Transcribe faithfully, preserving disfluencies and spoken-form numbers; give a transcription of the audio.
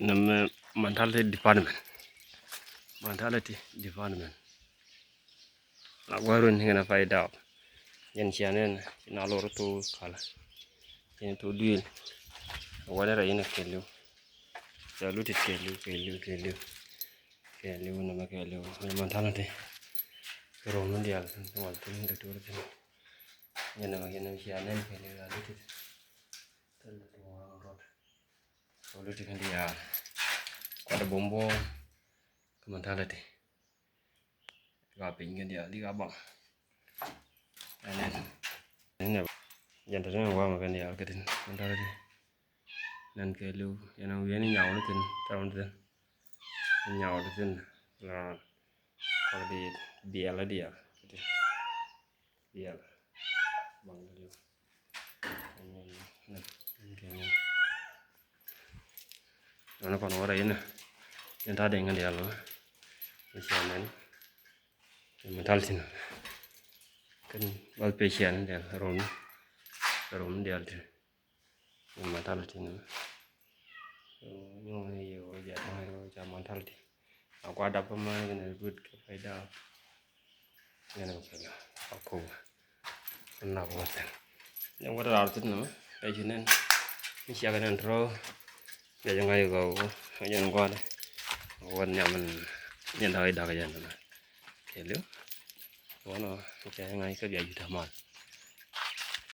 Name mentality department. Mentality department. Na gwarun hingana find out. Yan sianen, na lor tu kala. Yan tu duil. Wala ra ina kelu. Sa lutit kelu, kelu, kelu. Kelu, name kelu. Name mentality. Rom dial, wal tu, tu, tu. Yan name, yan name sianen, kelu, ya lutit. Tal tu, wal rot. Sa lutit kan dial. Kwada bombo. Ka mentality. Ka ping kan dial, di ka bang. Anen. Anen. Yan tadi nang wa makan dial ka tin. Mentality. Nan kelu, yan nang wian nyau na tin, taun tin. Nyau na tin. La. Kau di, dial, dial. Dial. Bang kelu. Anen. Nan, nan kelu. Nana kon wara ina. Yan ta deng dial. Ni sianen. Mentality na. Kan bal pe sian dial rom. Rom dial tin. Mentality na. Nyo ni yo ja, yo ja mentality. Aku ada pemain kena good ke faida. Yan nang kelu. Aku. Nako watan. Yang wada artit nama. Ai sinen. Ni siaga nan ro. Ya jangai ko. Yan ko ada. Wan nyaman. Yan dai daga yan nama. Kelu. Wana. Ya jangai ka biaya juta mal.